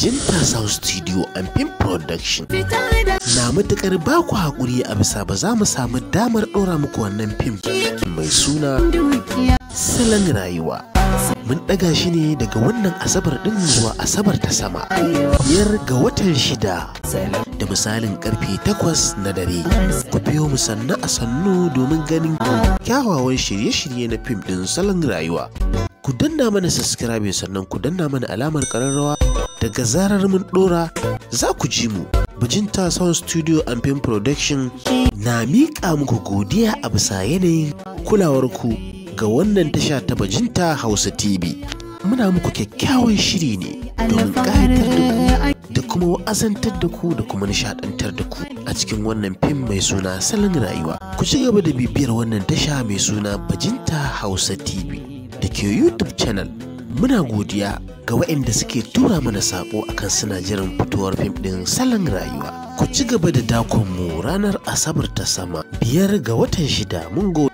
Bajinta Sound Studio and Film Production na matuƙar ba ku haƙuri a bisa ba za mu samu damar ɗora muku wannan fim mai suna Salon Rayuwa. Mun ɗaga shi ne daga wannan Asabar ɗin zuwa Asabar ta sama, 5 ga watan 6, da misalin karfe 8 na dare. Ku biyo mu sannu a sannu domin ganin kyawawan shirye-shirye na fim ɗin Salon Rayuwa. Ku danna mana subscribe, sannan ku danna mana alamar ƙararrawa. Daga zarar mun ɗora, za ku ji mu. Bajinta Sound Studio and Film Production na miƙa muku godiya a bisa yanayin kulawarku ga wannan tasha ta Bajinta Hausa TV. Muna muku kyakkyawan shiri ne domin ƙayatar da ku da kuma wa'azantar da ku da kuma nishaɗantar da ku a cikin wannan fim mai suna Salon Rayuwa. Ku ci gaba da bibiyar wannan tasha mai suna Bajinta Hausa TV da ke YouTube channel. Muna godiya ga waɗanda suke tura mana saƙo akan suna jiran fitowar fim ɗin Salon Rayuwa. Ku ci gaba da dakon mu ranar Asabar ta sama, 5 ga watan 6. Mun gode.